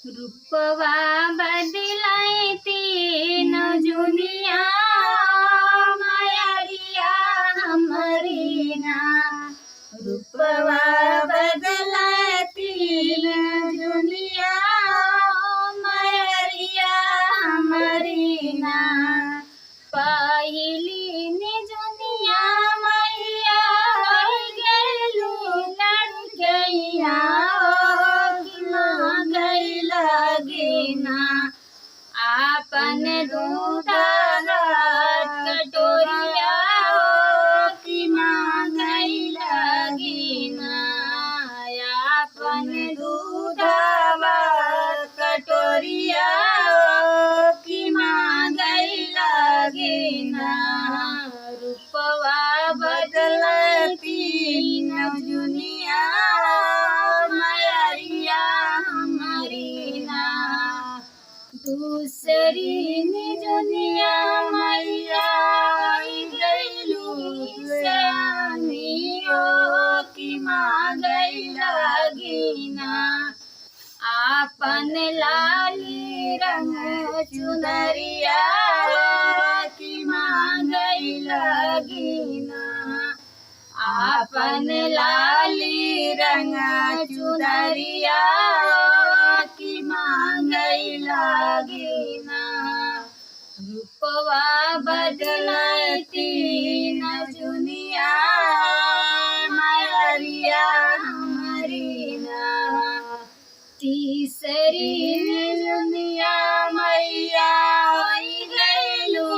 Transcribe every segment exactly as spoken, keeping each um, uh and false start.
रूपवा बदलैती नजुनिया, मयरिया हमरी ना। रूपवा बदलैती नजुनिया, मयरिया हमरी ना। पहिली निजुनिया मैया, गैलू लड़कैया, ओ कि माँ गैला गीना। आपन दूधा कटोरिया, ओ कि माँ गैला गीना। आपन दूधा कटोरिया, ओ कि माँ गैला गीना। रूपवा बदलैती नजुनिया, मयरिया हमरी ना। दूसरी निजुनिया मैया, गैलू सयानी, ओ कि माँ गैला गीना। आपन लाली रंग चुनरिया, ओ कि माँ गैला गीना। आपन लाली रंग चुनरिया, ओ कि माँ गैला गीना। रूपवा बदलैती नजुनिया, मयरिया हमरी ना। तीसरी नजुनिया मैया, होई गैलू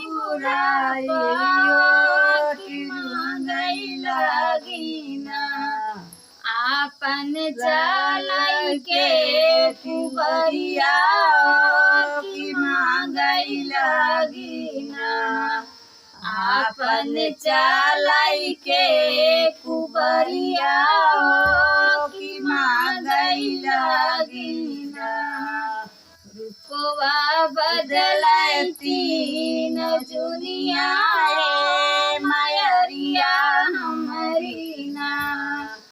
बुढ़ाई, ओ कि माँ गैला गीना। आपन चलै के कुबरिया, ओ कि माँ गैला गीना। आपन चलै के कुबरिया, ओ कि माँ गैला गीना। रूपवा बदलैती नजुनिया,